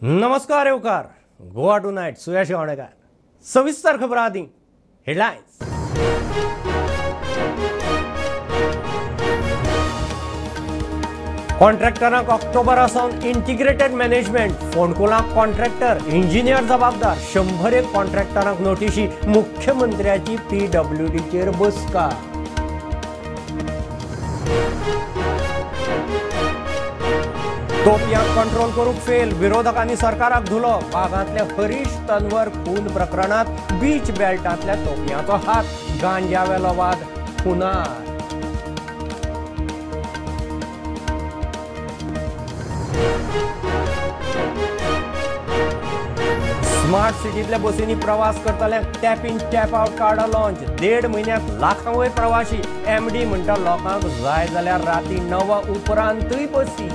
नमस्कार येवकार गोवा टुनायट सुयश गावणेकार. सविस्तर खबर आदी हेडलायन्स. कॉन्ट्रॅक्टरांक ऑक्टोबरा सावन इंटिग्रेटेड मॅनेजमेंट. फोंडकुलांक कॉन्ट्रॅक्टर इंजिनियर जबाबदार. 101 कॉन्ट्रॅक्टरांक नोटिशी. मुख्यमंत्र्याची पीडब्ल्यूडीचेर बसका. तोपयांक कंट्रोल करूंक फेल. विरोधकांनी सरकाराक धुलो. बागांतल्या हरीश तन्वर खून प्रकरणांत बीच बेल्टांतल्या तोपयांचो हात. गांजावेलो वाद खुनार. स्मार्ट सिटींतल्या बसींनी प्रवास करतल्यांक टॅप इन टॅप आउट कार्डां लॉन्च. 1.5 म्हयन्यांत लाखां वयर प्रवाशी. एमडी म्हणटा लोकांक जाय जाल्यार राती 9 उपरांतूय बसी.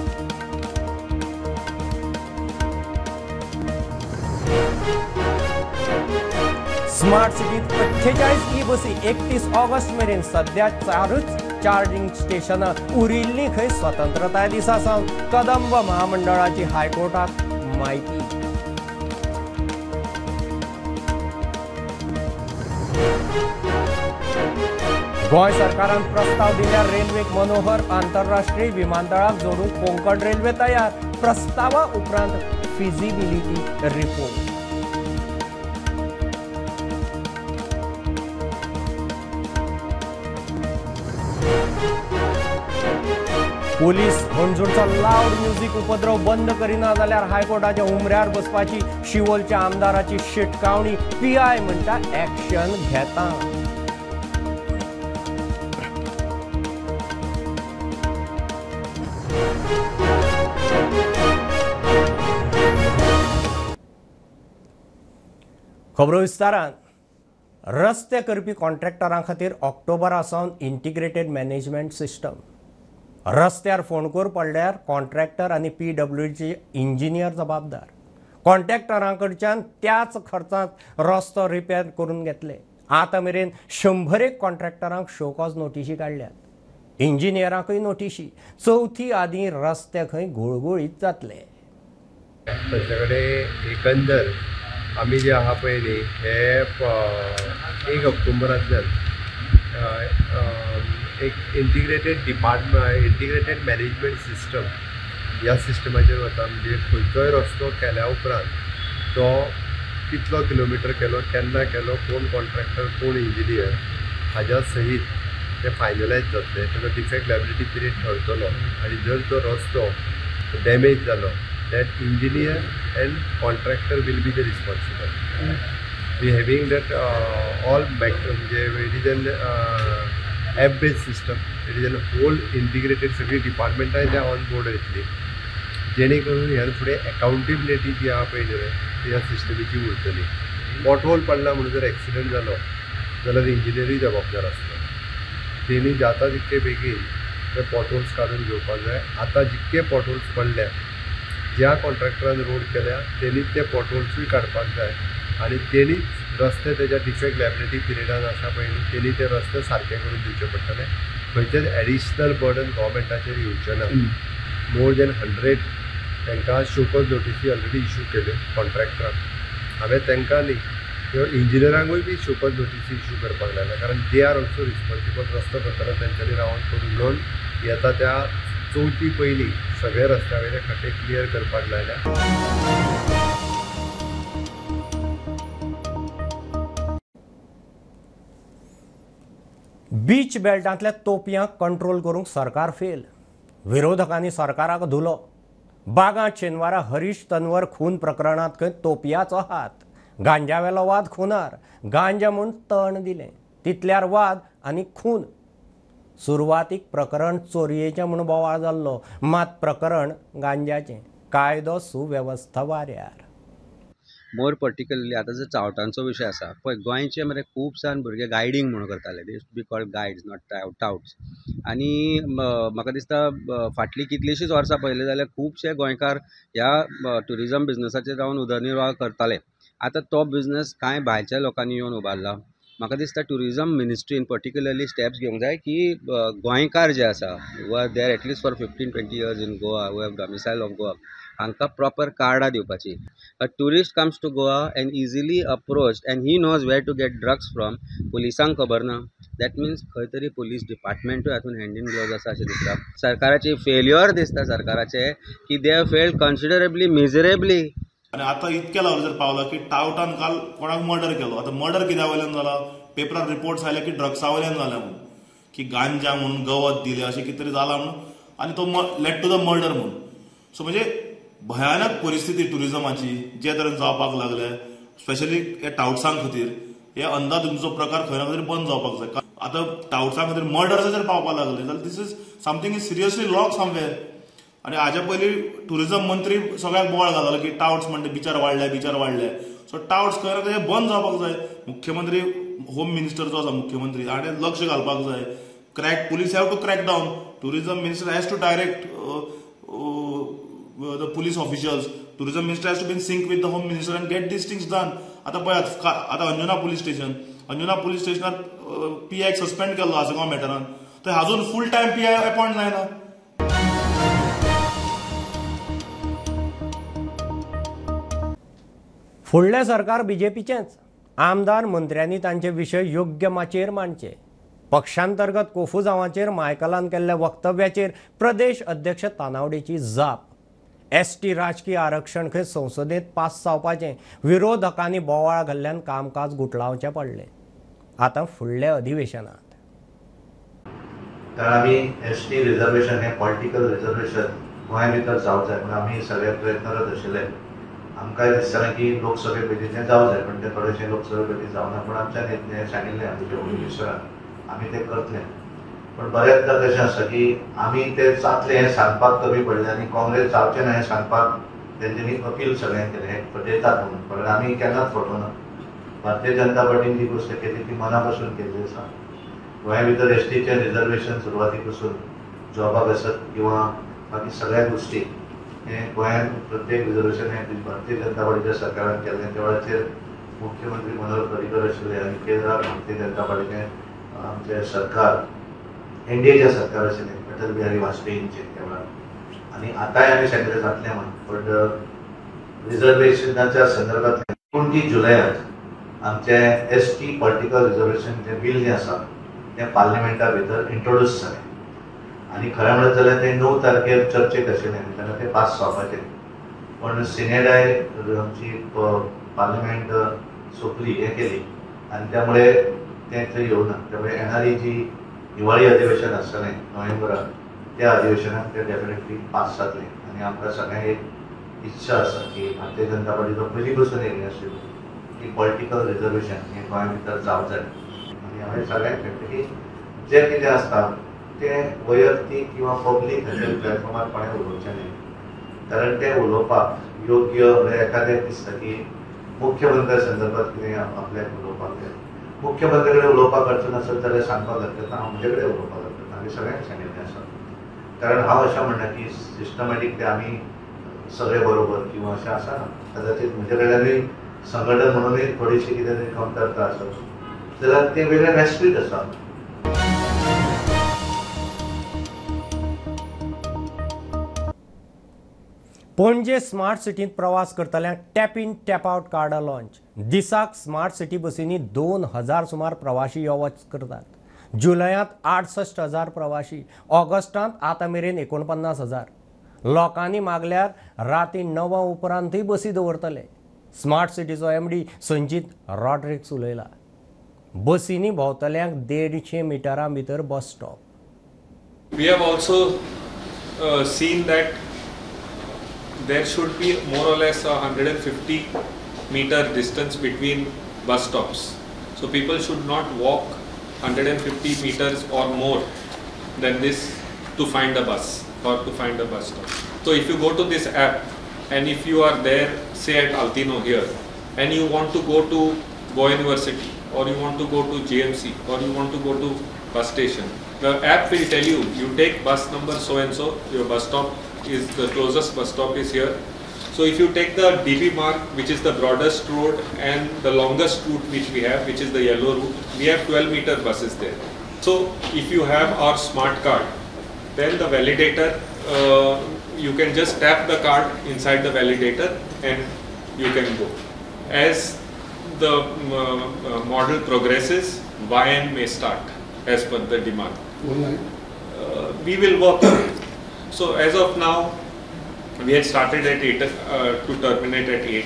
स्मार्ट सिटीत 48 ई बसी 31 ऑगस्ट मेरेन. सध्या 4च चार्जिंग स्टेशनां उरिल्लीं खंय स्वतंत्रताय दिसा सावन. कदंब महामंडळाची हायकोर्टाक म्हायती. गोंय सरकारान प्रस्ताव दिल्यार रेल्वेक मनोहर आंतरराष्ट्रीय विमानतळाक जोडूंक कोंकण रेल्वे तयार. प्रस्तावा उपरांत फिजिबिलिटी रिपोर्ट. पुलीस हणजूणचो लावड म्युझिक उपद्रव बंद करिना जाल्यार हायकोर्टाच्या हुमऱ्यार बसपाची शिवोलच्या आमदाराची शिटकावणी. पीआय म्हणटा ऍक्शन घेता. खबरो विस्तारान. रस्ते करपी कॉन्ट्रॅक्टरां खातीर ऑक्टोबरा सावन इंटिग्रेटेड मॅनेजमेंट सिस्टम. रस्त्यार फोंडकूर पडल्यार कॉन्ट्रॅक्टर आनी पीडब्ल्यूडीचे इंजिनियर जबाबदार. कॉन्ट्रॅक्टरां कडच्यान त्याच खर्चांत रस्तो रिपेर करून घेतले. आतां मेरेन 101 कॉन्ट्रॅक्टरांक शोकॉज नोटिशी काडल्यात. इंजिनियरांकूय नोटिशी. चवथी आदीं रस्ते खंय गुळगुळीत जातले. तांचे कडेन एकंदर आमी जे आहा पळय न्ही हे 1 ऑक्टोबरांतल्यान एक integrated department integrated management system ह्या सिस्टमाचेर वता. म्हणजे खंयचोय रस्तो केल्या उपरांत तो कितलो किलोमिटर केलो, केन्ना केलो, कोण कॉन्ट्रॅक्टर, कोण इंजिनियर हाज्या सहीत ते फायनलायज जातले. ताजो डिफेक्ट लायबिलिटी पिरियड ठरतलो आनी जर तो रस्तो डॅमेज जालो that engineer and contractor will be the responsible. We having that all म्हणजे it is an app based system, it is an whole integrated. सगळीं डिपार्टमेंटांय त्या ऑन बोर्ड येतली जेणे करून ह्या फुडें एकाउंटेबिलिटी जी आहा पळय न्ही ती ह्या सिस्टमीची उरतली. पॉटहोल पडला म्हणून जर एक्सिडंट जालो जाल्यार इंजिनियरूय जबाबदार आसता. तेणी जाता तितके बेगीन ते पॉटहोल्स काडून घेवपाक जाय. आतां जितके पॉटहोल्स पडल्या ज्या कॉन्ट्रॅक्टरान रोड केल्या तेणीच ते पॉटहोल्सूय काडपाक जाय आनी तेणीच रस्ते तेज्या डिफेक्ट लायबिलिटी पिरियडान आसा पळय न्ही तेणी ते रस्ते सारके करून दिवचे पडटले. खंयचेच एडिशनल बर्डन गव्हर्मेंटाचेर येवचें ना. मोर देन 100 तांकां शोकॉज नोटिसी ऑलरेडी इशू केल्यो कॉन्ट्रॅक्टराक. हांवें तांकां न्ही त्यो इंजिनियरांकूय बी शोकॉज नोटिसी इशू करपाक लायल्या कारण they are also responsible. रस्तो करतना तेंच्यांनी रावन करून म्हणून येता त्या चवथी पयलीं सगळे रस्त्या वयले खड्डे क्लियर करपाक लायल्या. बीच बेल्टांतल्या तोपयांक कंट्रोल करूंक सरकार फेल. विरोधकांनी सरकाराक धुलो. बागांत शेनवारा हरीश तन्वर खून प्रकरणांत खंय तोपयाचो हात. गांजावेलो वाद खुनार. गांजा म्हूण तण दिलें. तितल्यार वाद आनी खून. सुरवातीक प्रकरण चोरयेचें म्हूण बोवाळ जाल्लो, मात प्रकरण गांजाचें. कायदो सुवेवस्था वाऱ्यार. मोर पर्टिक्युलरली आतां जर चावटांचो विशय आसा पळय, गोंयचे मरे खूब जाण भुरगे गायडींग म्हणून करताले. They used to be called guides not touts. आनी म्हाका दिसता फाटलीं कितलींशींच वर्सां पळयलीं जाल्यार खुबशे गोंयकार ह्या ट्युरिजम बिजनसाचेर रावन उदरनिर्वाह करताले. आतां तो बिजनस कांय भायच्या लोकांनी येवन उबारला. म्हाका दिसता ट्युरिजम मिनिस्ट्रीन पर्टिक्युलरली स्टेप्स घेवंक जाय की गोंयकार जे आसा who are there at least for 15-20 years in Goa, who have domicile of Goa, हांकां प्रॉपर कार्डां दिवपाची. A tourist comes to Goa and easily approach and he knows where to get drugs from, पुलिसांक खबर ना. That means खंय तरी police डिपार्टमेंटूय हातून hand in gloves आसा अशें दिसता. सरकाराची फेल्युअर दिसता सरकाराचें की they have failed considerably miserably. आनी आतां इतक्या लेवलाचेर पावला की टावटान काल कोणाक मर्डर केलो. आतां मर्डर कित्या वयल्यान जाला, पेपरार रिपोर्ट्स आयले की ड्रग्सा वयल्यान जाल्या म्हणून, की गांजा म्हणून गवत दिलें अशें कितें तरी जालां म्हणून, आनी तो लेड टू the murder म्हणून. सो म्हणजे भयानक परिस्थिती टुरिजमाची जे तरेन जावपाक लागले, स्पेशली ह्या टावट्सां खातीर. हे अंदाधुंदीचो प्रकार खंय ना खंय तरी बंद जावपाक जाय. आतां टावट्सां खातीर मर्डर्साचेर पावपाक लागले जाल्यार this is something is seriously wrong somewhere. आनी हाज्या पयलीं टुरिजम मंत्री सगळ्याक बोवाळ घालतालो की टावट्स म्हणटा बिचार वाडले, बिचार वाडले. सो टावट्स खंय ना खंय बंद जावपाक जाय. मुख्यमंत्री, होम मिनिस्टर जो आसा मुख्यमंत्री, हाणें लक्ष घालपाक जाय. Crack police have to crack down. Tourism minister has to direct the police officials. Tourism minister has to be in sync with the home minister and get these things done. आतां पळयात, आतां Anjuna police station, Anjuna police स्टेशनार P आयक suspend केल्लो आसगांव मॅटरान, थंय अजून full time P I appoint जायना. फुडलें सरकार बीजेपीचेंच. आमदार मंत्र्यांनी तांचे विशय योग्य माचयेर मांडचे. पक्षांतर्गत कोफुजांवाचेर मायकलान केल्ल्या वक्तव्याचेर प्रदेश अध्यक्ष तानावडेची जाप. एसटी राजकीय आरक्षण खंय संसदेंत पास जावपाचें, विरोधकांनी बोवाळ घाल्ल्यान कामकाज गुटलावचें पडलें. आतां फुडल्या अधिवेशनांत कारण आमी एसटी रिजर्वेशन हें पॉलिटिकल रिजर्वेशन गोंया भितर जावंक जाय म्हणून आमी सगळे प्रयत्नरत आशिल्ले. आमकांय दिसतालें की लोकसभे पयलीं तें जावंक जाय, पण तें थोडेशें लोकसभे पयलीं जावना. पूण आमच्या नेत्यान सांगिल्लें आमच्या होम मिनिस्टरान, आमी तें करतले. पण बऱ्याचदा कशें आसता की आमी तें जातलें हें सांगपाक कमी पडलें आनी काँग्रेस जावचें ना हें सांगपाक तेंच्यांनी अपील सगळ्यांक केलें, हें फटयतात म्हणून. पण आमी केन्नाच फटोवना. भारतीय जनता पार्टीन जी गोश्ट केली ती मना पासून केल्ली आसा. गोंया भितर एसटीचें रिजर्वेशन सुरवाती पासून जॉबाक आसत किंवा बाकी सगळ्या गोश्टी हें गोंयांत प्रत्येक रिजर्वेशन हें भारतीय जनता पार्टीच्या सरकारान केल्लें. त्या वेळाचेर मुख्यमंत्री मनोहर पर्रीकर आशिल्ले आनी केंद्राक भारतीय जनता पार्टीचें आमचें सरकार एनडीएचें सरकार आशिल्लें अटल बिहारी वाजपेयींचें त्या वेळार. आनी आतांय आमी सांगलें जातलें म्हणून, पण रिजर्वेशनाच्या संदर्भांतल्यान 29 जुलयाक आमचें एस टी पॉलिटिकल रिजर्वेशन जें बील जें आसा तें पार्लिमेंटा भितर इंट्रोड्यूस जालें. आनी खरें म्हणत जाल्यार तें 9 तारखेर चर्चेक आशिल्लें आनी तेन्ना तें पास जावपाचें, पण सिनेडाय आमची पार्लिमेंट सोंपली हें केली आनी त्यामुळे तें थंय येवना. त्यामुळे येणारी जी हिवाळी अधिवेशन आसतलें नोव्हेंबराक, त्या अधिवेशनाक तें डेफिनेटली पास जातलें. आनी आमकां सगळ्यांक एक इच्छा आसा की भारतीय जनता पार्टीचो पयलीं पसून एक आशिल्लो की पॉलिटिकल रिजर्वेशन हें गोंया भितर जावंक जाय. आनी हांवें सगळ्यांक सांगलें की जें कितें आसता तें वैयक्तीक किंवा पब्लीक हाचेर प्लॅटफॉर्मार कोणें उलोवचें न्हय, कारण तें उलोवपाक योग्य म्हणजे एखादें दिसता की मुख्यमंत्र्या संदर्भात कितें आपल्याक उलोवपाक जाय. मुख्यमंत्र्या कडेन उलोवपाक अडचण आसत जाल्यार सांगपाक हरकत ना, हांव म्हजे कडेन उलोवपाक हरकत ना. आमी सगळ्यांक सांगिल्लें आसा. कारण हांव अशें म्हणना की सिस्टमॅटिकली आमी सगळे बरोबर किंवा अशें आसा ना. कदाचित म्हजे कडल्यानूय संघटन म्हणूनय थोडीशी कितें तरी कमतरता आसत जाल्यार तें वेगळें रेस्पीट आसा. पणजे स्मार्ट सिटींत प्रवास करतल्यांक टॅप इन टॅप आउट कार्डां लॉन्च. दिसाक स्मार्ट सिटी बसींनी 2000 सुमार प्रवाशी यो वच करतात. जुलयांत 68,000 प्रवाशी, ऑगस्टांत आतां मेरेन 49,000. लोकांनी मागल्यार राती 9 उपरांतूय बसी दवरतले. स्मार्ट सिटीचो एमडी संजीत रॉड्रिक्स उलयला. बसींनी भोंवतल्यांक 150 मिटरां भितर bus stop. We have also seen that there should be more or less a 150 meter distance between bus stops. So people should not walk 150 meters or more than this to find a bus or to find a bus stop. So if you go to this app and if you are there, say at Altino here, and you want to go to Goa University or you want to go to GMC or you want to go to bus station, the app will tell you, you take bus number so and so, your bus stop is the closest bus stop is here. So if you take the DB Mark, which is the broadest road and the longest route which we have, which is the yellow route, we have 12 meter buses there. So if you have our smart card, then the validator, You can just tap the card inside the validator and you can go. As the model progresses, YN may start as per the demand. We will work on it. So as of now, we had started at 8 to terminate at 8.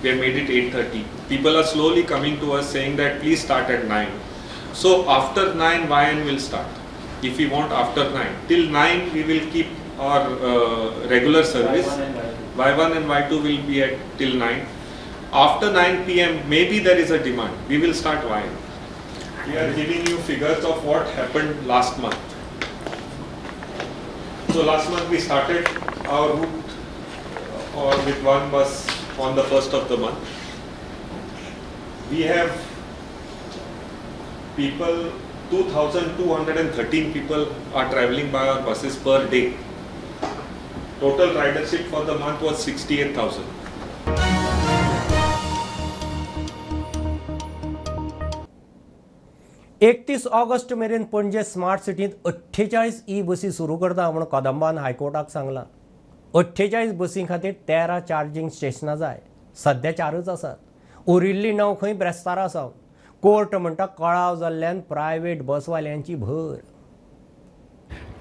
We have made it 8:30. People are slowly coming to us saying that please start at 9. So after 9, YN will start. If we want after 9. Till 9, we will keep our regular service. Y1 and Y2 will be at till 9. After 9 p.m., maybe there is a demand. We will start YN. We are giving you figures of what happened last month. So last month we started our route or with one bus on the 1st of the month. We have people, 2,213 people are traveling by our buses per day. Total ridership for the month was 68,000. 31 August मेरेन Panaji smart सिटींत 48 E बसी सुरू करता म्हूण कदंबान हायकोर्टाक सांगलां. 48 बसीं खातीर 13 charging स्टेशनां जाय, सद्या 4च आसात, उरिल्लीं 9 खंय ब्रेस्तारा आसा. कोर्ट म्हणटा कळाव जाल्ल्यान प्रायव्हेट बसवाल्यांची भर.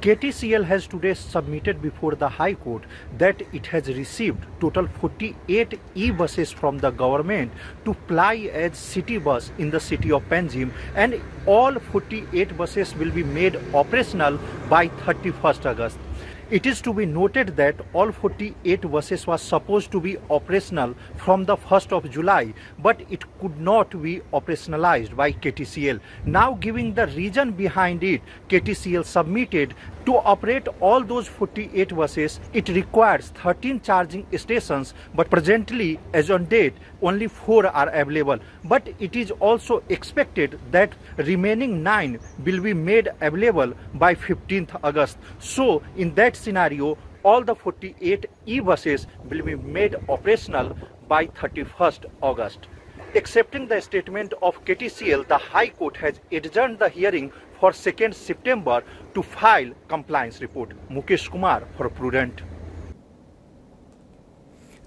KTCL has today submitted before the High Court that it has received total 48 e-buses from the government to ply as city bus in the city of Panjim, and all 48 buses will be made operational by 31st August. It is to be noted that all 48 buses was supposed to be operational from the 1st of July, but it could not be operationalized by KTCL. Now, giving the reason behind it, KTCL submitted to operate all those 48 buses, it requires 13 charging stations, but presently, as on date, only 4 are available. But it is also expected that remaining 9 will be made available by 15th August. So, in that scenario, all the 48 e-buses will be made operational by 31st August. Accepting the statement of KTCL, the High Court has adjourned the hearing for 2nd September to file compliance report. Mukesh Kumar for Prudent.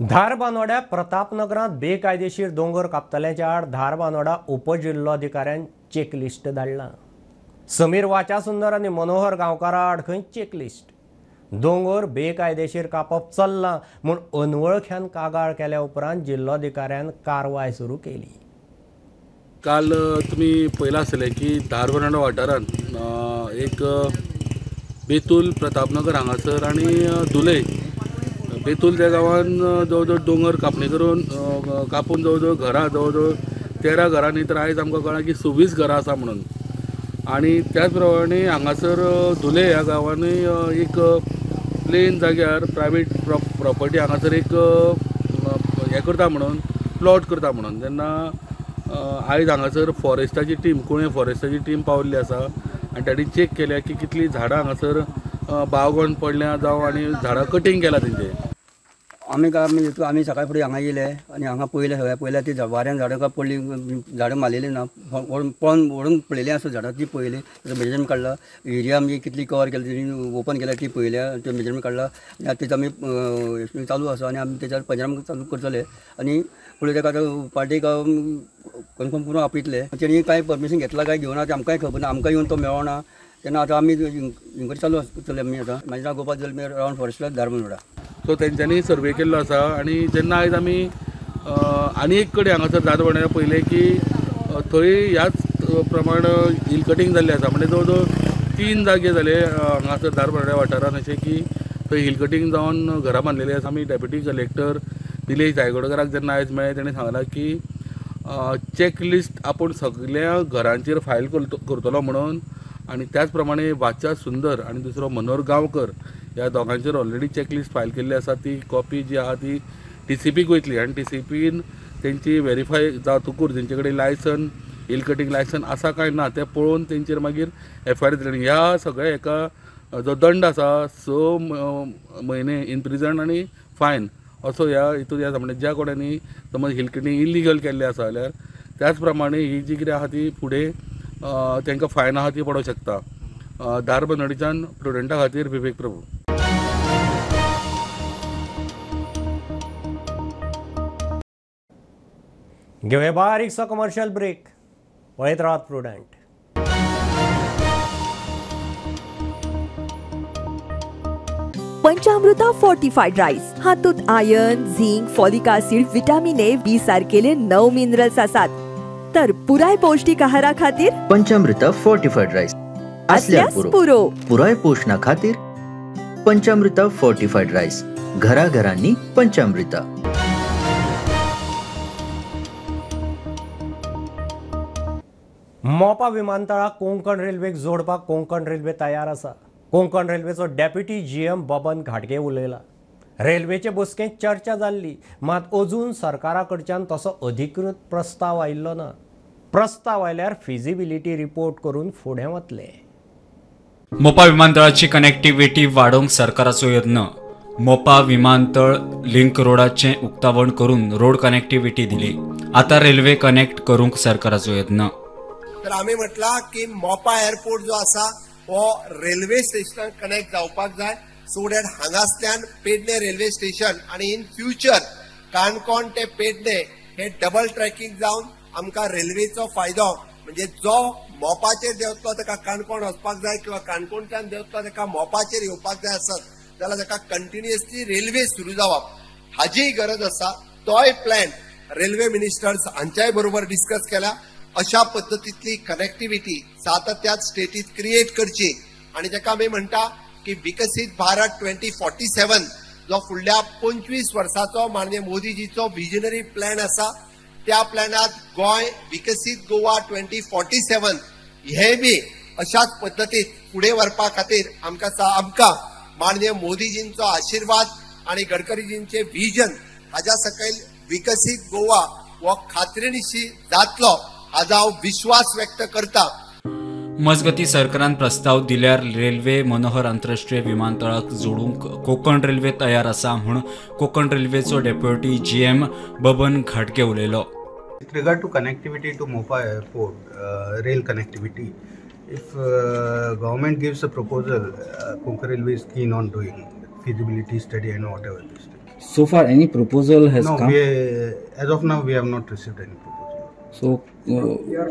धारबानोड्या प्रतापनगरांत बेकायदेशीर दोंगर कापतल्यांच्या आड धारबानोडा उपजिल्लोधिकाऱ्यान checklist धाडलां. समीर वाचासुंदर आनी मनोहर गांवकारा आड खंय checklist. दोंगर बेकायदेशीर कापप चल्लां म्हूण अनवळख्यान कागाळ केल्या उपरांत जिल्लोधिकाऱ्यान कारवाय सुरू केली. काल तुमी पळयलां आसतलें की धारबानोडा वाठारांत एक बेतूल प्रतापनगर हांगासर आनी धुले बेतूल त्या गांवान जवळ जवळ दोंगर कापणी करून कापून जवळ जवळ घरां जवळ जवळ 13 घरां न्ही तर आयज आमकां कळ्ळां की 26 घरां आसा म्हणून. आनी त्याच प्रमाणे हांगासर धुले ह्या गांवांनी एक प्लेन जाग्यार प्रायवेट प्रॉपर्टी हांगासर एक हें करता म्हणून प्लॉट करता म्हणून तेन्ना आयज हांगासर फॉरेस्टाची टीम कुळें फॉरेस्टाची टीम पावल्ली आसा आनी तांणी चॅक केल्या की कितलीं झाडां हांगासर बावगण पडल्या जावं आनी झाडां कटींग केलां तेंचें. आमी काय आमी सकाळी फुडें हांगा येयले आनी हांगा पळयलें सगळें पळयल्यार ती वाऱ्यान झाडां काय पडली, झाडां मारलेली ना, पळोवन व्हरून पळयली आसा झाडां ती पळयली, ताचो मेजरमेंट काडला, एरिया आमची कितली कवर केली तेणी ओपन केल्या ती पळयल्या, त्यो मेजरमेंट काडला आनी आतां तेचो आमी चालू आसा आनी आमी तेच्यार पंचनामा चालू करतले आनी फुडें तेका आतां पार्टीक कन्फर्म करून आपयतले. तेणी कांय परमिशन घेतला काय घेवना तें आमकांय खबर ना, आमकां येवन तो मेळना तेन्ना आतां आमी इन्क्वायरी चालू आसतली. आमी आतां म्हाजें नांव गोपाल जल्मी, रावंड फॉरेस्टर, धारबानोडा. सो तेंच्यांनी सर्वे केल्लो आसा आनी जेन्ना आयज आमी आनी एक कडेन हांगासर धारबानोड्या पळयलें की थंय ह्याच प्रमाण हिल कटींग जाल्लें आसा, म्हणजे जवळ जवळ 3 जागे जाले हांगासर धारबानोड्या वाठारांत अशें की थंय हिल कटींग जावन घरां बांदलेलीं आसा. आमी डेप्युटी कलेक्टर निलेश जायगोडकराक जेन्ना आयज मेळ्ळे तेणें सांगलां की चॅकलिस्ट आपूण सगळ्या घरांचेर फायल करतलो म्हणून आनी त्याच प्रमाणे वाचा सुंदर आनी दुसरो मनोहर गांवकर ह्या दोगांचेर ऑलरेडी चॅकलिस्ट फायल केल्ली आसा. ती कॉपी जी आहा ती टीसीपीक वयतली आनी टीसीपीन तेंची वेरीफाय जातकूच तेंचे कडेन लायसन हिल कटींग लायसन आसा काय ना तें पळोवन तेंचेर मागीर एफआयआर दितली. ह्या सगळ्या हेका जो दंड आसा 6 म्हयने इन प्रिजन आनी फायन असो ह्या हितून ह्या म्हणजे ज्या कोणांनी समज हिल कटींग इलिगल केल्लें आसा जाल्यार त्याच प्रमाणे ही जी कितें आहा ती फुडें तांकां फायन आहा ती पडोवंक शकता. धारबानोडेच्यान प्रुडंटा खातीर विवेक प्रभू. घेवया बारीकसो कमर्शियल ब्रेक. पळयत रावात प्रुडंट. पंचामृता फोर्टिफाईड राईस हातूंत iron, zinc, folic acid, vitamin A, B सारकेले 9 मिनरल्स आसात. तर पुराय पौष्टिक आहारा खातीर पंचामृता फोर्टिफाईड राईस असल्यार पुरो. पुराय पोषणा खातीर पंचामृता फोर्टिफाईड राईस, घराघरांनी पंचामृता. मोपा विमानतळाक कोंकण रेल्वेक जोडपाक कोंकण रेल्वे तयार आसा. कोंकण रेल्वेचो डेप्युटी जीएम बबन घाटगे उलयला. रेल्वेचे बसकेंत चर्चा जाल्ली, मात अजून सरकारा कडच्यान तसो अधिकृत प्रस्ताव आयिल्लो ना. प्रस्ताव आयल्यार फिजिबिलिटी रिपोर्ट करून फुडें वतले. मोपा विमानतळाची कनेक्टिव्हिटी वाडोवंक सरकाराचो यत्न. मोपा विमानतळ लिंक रोडाचें उक्तावण करून रोड कनेक्टिव्हिटी दिली. आतां रेल्वे कनेक्ट करूंक सरकाराचो यत्न. तर आमी म्हटलां की मोपा एअरपोर्ट जो आसा हो रेल्वे स्टेशनाक कनेक्ट जावपाक जाय, सो that हांगासल्यान पेडणे रेल्वे स्टेशन आनी इन फ्युचर काणकोण ते पेडणे हे डबल ट्रॅकिंग जावन आमकां रेल्वेचो फायदो, म्हणजे जो मोपाचेर देंवतलो ताका काणकोण वचपाक जाय किंवा काणकोणच्यान देंवतलो ताका मोपाचेर येवपाक जाय आसत जाल्यार ताका कंटिन्युअसली रेल्वे सुरू जावप हाजीय गरज आसा. तोय प्लॅन रेल्वे मिनिस्टर्स हांच्याय बरोबर डिस्कस केला. अशा पद्दतींतली कनेक्टिव्हिटी सातत्यात स्टेटीत क्रिएट करची आनी ताका आमी म्हणटा की विकसीत भारत 2047 जो फुडल्या 25 वर्साचो माननीय मोदीजीचो विजनरी प्लॅन आसा, त्या प्लॅनात गोंय विकसीत गोवा 2047 हे बी अशाच पद्दतीत फुडें व्हरपा खातीर आमकां माननीय मोदीजींचो आशिर्वाद आनी गडकरीजींचे विजन हाज्या सकयल विकसीत गोवा हो खात्रीनिशी जातलो हाजो हांव विश्वास व्यक्त करता. मजगती सरकारान प्रस्ताव दिल्यार रेल्वे मनोहर आंतरराष्ट्रीय विमानतळाक जोडूंक कोंकण रेल्वे तयार आसा म्हूण कोंकण रेल्वेचो डेप्युटी जीएम बबन घाटगे उलयलो. With regard to connectivity to Mopa airport, rail connectivity, if government gives a proposal, Konkan Railway is keen on doing feasibility study and whatever. So far, any proposal has come? No, as of now, we have not received any proposal. So we are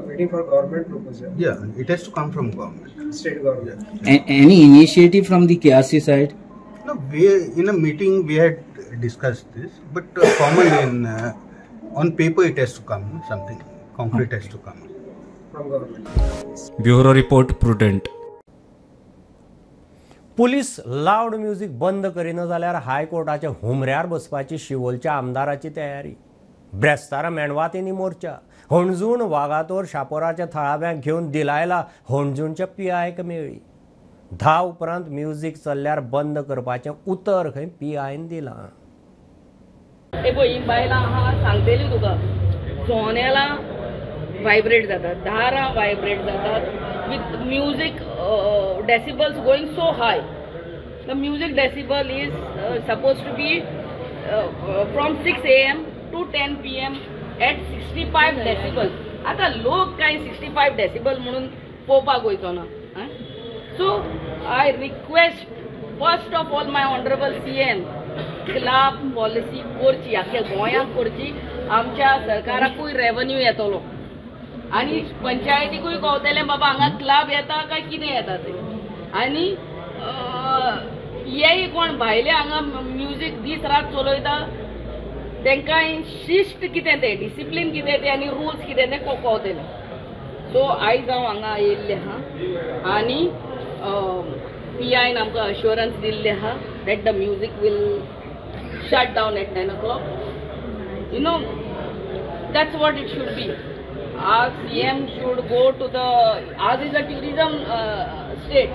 waiting for government proposal. Yeah, it has to come from government. State government. Yeah. Any initiative from the KRC side? No, we in a meeting we had discussed this, but formally in on paper it has to come, something concrete has to come from government. Bureau report, Prudent. Police loud music बंद करिना जाल्यार हायकोर्टाच्या हुमऱ्यार बसपाची शिवोलच्या आमदाराची तयारी. ब्रेस्तारा मेणवातींनी मोर्चा. हणजूण वागातोर शापोराच्या थळाव्यांक घेवन दिलायला हणजूणच्या पीआयक मेळ्ळी. 10 उपरांत music चल्ल्यार बंद करपाचें उतर खंय पीआयन दिलां. हे पळय ही बायलां आहा सांगतली तुका, जोनेलां वायब्रेट जातात, दारां वायब्रेट जातात with music decibels going so high. The music decibel is suppose to be from 6 AM to 10 PM at 65 decibel. आतां लोक कांय 65 डेसिबल म्हणून पळोवपाक वयचो ना. So I request first of all my honourable CM, club policy करची, आख्या गोंयांत करची. आमच्या सरकाराकूय रेवन्यू येतलो आनी पंचायतीकूय कळटलें बाबा हांगा क्लब येता काय कितें येता तें. आनी हेय कोण भायले हांगा म्युजीक दीस रात चलयता तांकां शिस्त कितें तें, डिसिप्लीन कितें तें आनी रुल्स कितें तें कळटलें. सो आयज हांव हांगा येयल्लें आहा आनी पीआयन आमकां अश्योरन्स दिल्लें आहा that the music will shut down at 9 o'clock. You know, that's what it should be. Our CM should go to the, ours is a tourism state.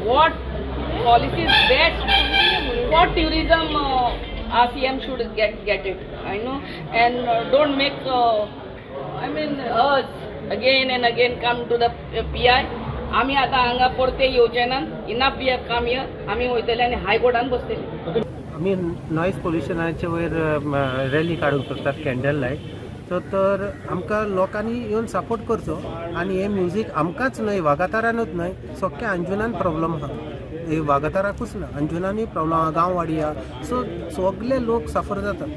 What policy is best for tourism, our CM should get it, I know. And don't make, I mean, us again and again come to the PI. आमी आतां हांगा परते येवचे ना, enough we have come here. आमी वयतले आनी हायकोर्टान बसतले. आमी नॉयज पोल्युशनाचे वयर रॅली काडूंक सोदतात, कॅन्डल लायट. सो तर आमकां लोकांनी येवन सपोर्ट करचो आनी हें म्युजीक आमकांच न्हय, वागातारानूच न्हय, सगळ्या अंजुनान प्रॉब्लम आहा. हे वागाताराकूच ना, अंजुनानूय प्रॉब्लम आहा, गांववाडी आहा. सो सगळे लोक सफर जातात.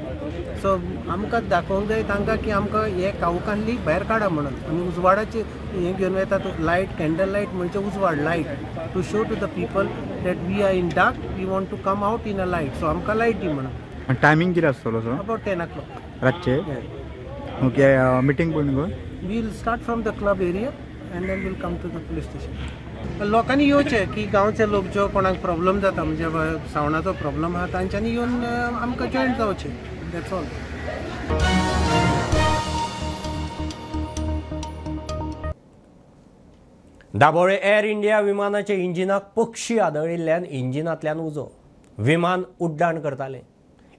सो आमकां दाखोवंक जाय तांकां की आमकां हे कावकांतली भायर काडा म्हणून. आमी उजवाडाचे हें घेवन वेतात, लायट, कॅन्डल लायट म्हणजे उजवाड, light to show to the people that we are in dark, we want to come out in a light. So आमकां लायट दी म्हणून. टायमींग कितें आसतलो सर? अबाउट 10 o'clock रातचे. ओके, मिटींग पूर्ण go we will start from the club area and then we'll come to the police station. लोकांनी येवचें की गांवचे लोक जो कोणाक प्रॉब्लम जाता, म्हणजे सावंडाचो प्रॉब्लम आहा, तांच्यांनी येवन आमकां जॉयन जावचें. That's all. Dabolim Air India विमानाच्या इंजिनाक पक्षी आदळिल्ल्यान इंजिनांतल्यान उजो. विमान उड्डाण करतालें.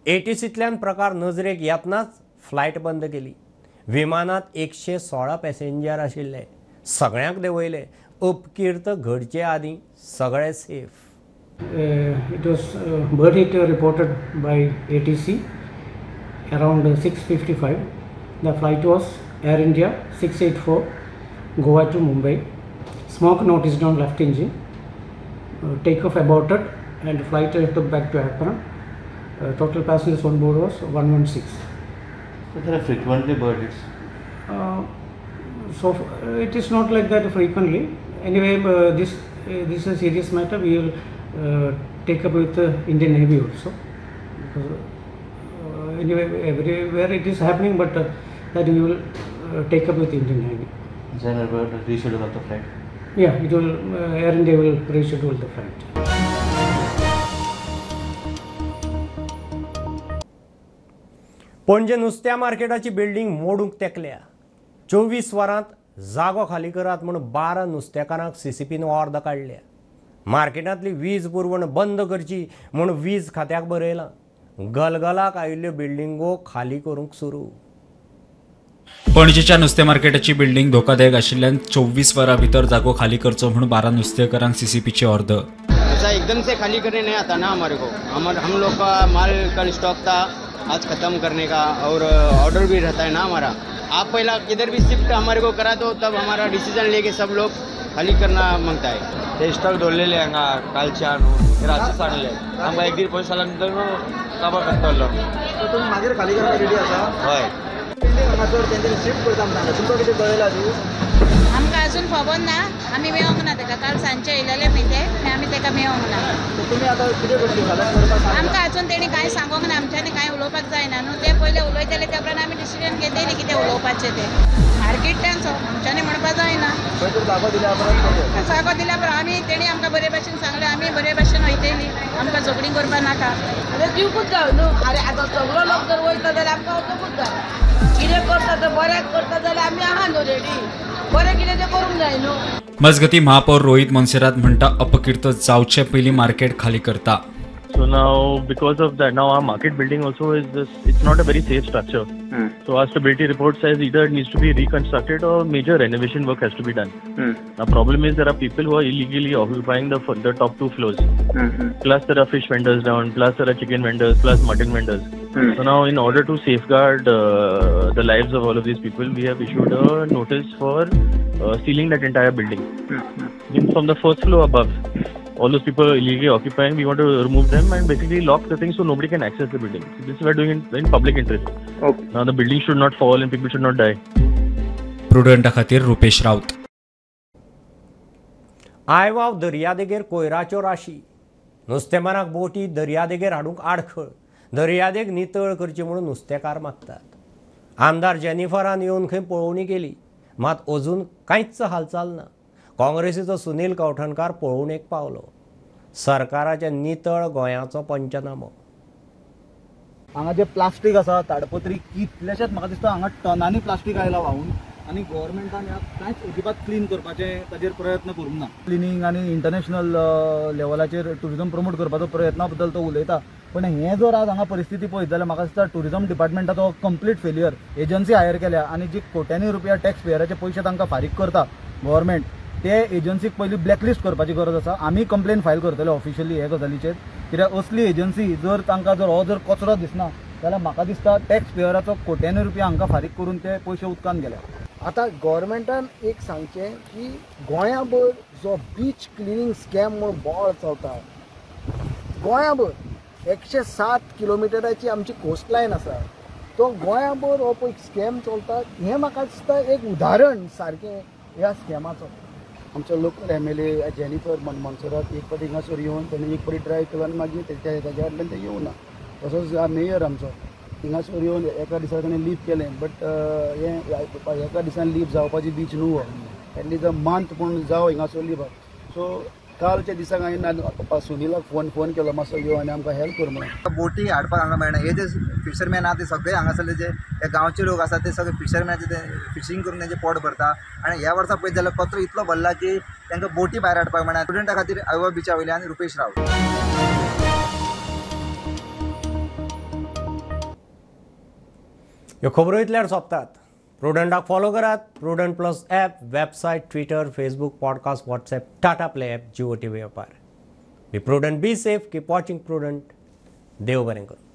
एटीसींतल्यान प्रकार नजरेक येतनाच फ्लायट बंद केली. विमानांत 116 पॅसेंजर आशिल्ले. सगळ्यांक देंवयले. अपकीर्त घडचे आदीं सगळे safe. It was bird hit reported by ATC around 6:55. The flight was Air India 684 Goa to Mumbai. Smoke noticed on left engine. Takeoff aborted and flight took back to apron. Total passengers on board was 116. So there are frequently bird hits? So it is not like that frequently. Anyway, this is a serious matter. We will take up with the Indian Navy also. Because, anyway, everywhere it is happening, but that we will take up with Indian Navy. Then reschedule of the flight? Yeah, it will. Air India will reschedule the flight. Panaji नुस्त्या मार्केटाची building मोडूंक तेकल्या. 24 वरांत जागो खाली करात म्हूण 12 नुस्तेकारांक सीसीपीन ऑर्द काडल्या. मार्केटांतली वीज पुरवण बंद करची म्हूण वीज खात्याक बरयलां. गलगलाक आयिल्ल्यो बिल्डिंगो खाली करूंक सुरू. पणजेच्या नुस्तें मार्केटाची बिल्डिंग धोकादायक आशिल्ल्यान 24 वरां भितर जागो खाली करचो म्हूण 12 नुस्तेकारांक सीसीपीची ऑर्द. ऐसा एकदम से खाली करने नहीं आता ना हमारे को. हम लोग का माल कल स्टॉक था, आज ख़त्म करने का, और ऑर्डर भी रहता है ना हमारा. आप पहला किधर भी शिफ्ट हमारे को करा दो, तब हमारा डिसीजन लेके सब लोग खाली करना मांगता है. ते स्टॉक दवरलेले हांगा कालच्यान रातचे सांगले आमकां एक दीड पयस जाल्या नंतर काबार करतलो. तुमी मागीर खाली करपाक रेडी आसा? हय. बिल्डींग हांगासर तेंच्यांनी शिफ्ट करता म्हणटा, तुमकां कितें कळयलां ती? आमकां अजून खबर ना, आमी मेळोंक ना तेका. काल सांजचे येयलेले न्ही ते, आमी तेका मेळोंक ना. तुमी आतां कितें करतली करपाक? आमकां अजून तेणी कांय सांगोंक ना, आमच्यांनी कांय उलोवपाक जायना न्हू. ते पयले उलयतले त्या उपरांत आमी डिसिजन घेतली कितें उलोवपाचें तें. मार्केटान आमच्यांनी म्हणपाक जायना. जागो दिल्या उपरांत? जागो दिल्या उपरांत आमी तेणी आमकां बरे भाशेन सांगलें, आमी बरे भाशेन वयतली, आमकां झगडीं करपाक नाका. आतां दिवकूच जाय न्हू. आरे आतां सगळो लोक जर वयता जाल्यार आमकां वचोकूच जाय. कितें करता तें बऱ्याक करता जाल्यार आमी आहा न्हू रेडी, बरें कितें तें करूंक जाय न्हू. मजगती महापौर रोहित मोन्सेरात म्हणटा अपकीर्त जावचे पयलीं मार्केट खाली करता. So now because of that, now our market building also is this, it's not a very safe structure. So our stability report says either it needs to be reconstructed or major renovation work has to be done. Now problem is there are people who are illegally occupying the top 2 floors. Plus there are fish vendors down, plus there are chicken vendors, plus mutton vendors. So now in order to safeguard the lives of all of these people, we have issued a notice for sealing that entire building. From the first floor above, all those people are illegally occupying, we want to remove them and basically lock the thing so nobody can access the building. So this we are doing in public interest. Okay. Now the building should not fall and people should not die. Prudent खातीर रुपेश राऊत. आयवाव दर्यादेगेर कोयराच्यो राशी. नुस्तेमारांक बोटी दर्यादेगेर हाडूंक आडखळ. दर्यादेग नितळ करची म्हणून नुस्तेकार मागतात. आमदार जेनिफरान येवन खंय पळोवणी केली, मात अजून कांयच हालचाल ना. काँग्रेसीचो सुनील कवठणकार पळोवणेक पावलो. सरकाराच्या नितळ गोंयाचो पंचनामो. हांगा जे प्लास्टीक आसा, ताडपत्री कितलेशेच म्हाका दिसता हांगा टनांनी प्लास्टीक आयला व्हांवून, आनी गव्हर्मेंटान ह्या कांयच अजिबात क्लीन करपाचें ताजेर प्रयत्न करूंक ना. क्लिनींग आनी इंटरनॅशनल लेवलाचेर ट्युरिजम प्रमोट करपाचो प्रयत्ना बद्दल तो उलयता, पण हें जर आज हांगा परिस्थिती पळयत जाल्यार म्हाका दिसता ट्युरिजम डिपार्टमेंटाचो कंप्लीट फेलियर. एजन्सी हायर केल्या आनी जी कोट्यांनी रुपया टॅक्स पेयराचे पयशे तांकां फारीक करता गव्हर्मेंट, ते एजन्सीक पयलीं ब्लॅकलिस्ट करपाची गरज आसा. आमी कंप्लेन फायल करतले ऑफिशियली हे गजालीचेर, कित्याक असली एजन्सी जर तांकां जर हो जर कचरो दिसना जाल्यार म्हाका दिसता टॅक्स पेयराचो कोट्यांनी रुपया हांकां फारीक करून ते पयशे उदकान गेल्या. आतां गोवोरमेंटान एक सांगचें की गोंयाभर जो बीच क्लिनींग स्कॅम म्हूण बोवाळ चलता, गोंयाभर 107 किलोमिटराची आमची कोस्ट लायन आसा, तो गोंयाभर हो पळय स्कॅम चलता. हें म्हाका दिसता एक उदाहरण सारकें ह्या स्कॅमाचो. आमचो लोकल MLA Jennifer Monserrate एक फावटी हिंगासर येवन तेणें एक फावटी ड्रायव केलो आनी मागीर ताच्या फाटल्यान ते येवना. तसोच मेयर आमचो हिंगासर येवन एका दिसा तेणें लीप केलें, बट हें एका दिसान लीप जावपाची बीच न्हू हो, एटलीस्ट अ मंथ पूण जावं हिंगासर लिपाक. सो कालच्या दिसाक हांवें सुनीलाक फोन केलो, मातसो यो आनी आमकां हेल्प कर म्हणून. बोटी हाडपाक हांगा मेळना. हे जे फिशरमॅन आहा ते सगळे हांगासरले जे गांवचे लोक आसा ते सगळे फिशरमॅनाचे ते फिशींग करून तेंचें पोट भरता. आनी ह्या वर्सा पळयत जाल्यार कचरो इतलो भरला की तांकां बोटी भायर हाडपाक मेळना. स्टुडंटा खातीर आयवा बिचा वयल्यान रुपेश राव. ह्यो खबरो इतल्यार सोंपतात. प्रुडंटाक फॉलो करात. Prudent plus app, website, Twitter, Facebook, podcast, WhatsApp, Tata Play app, Jio TV वेपार. Be prudent, be safe, keep watching Prudent. देव बरें करूं.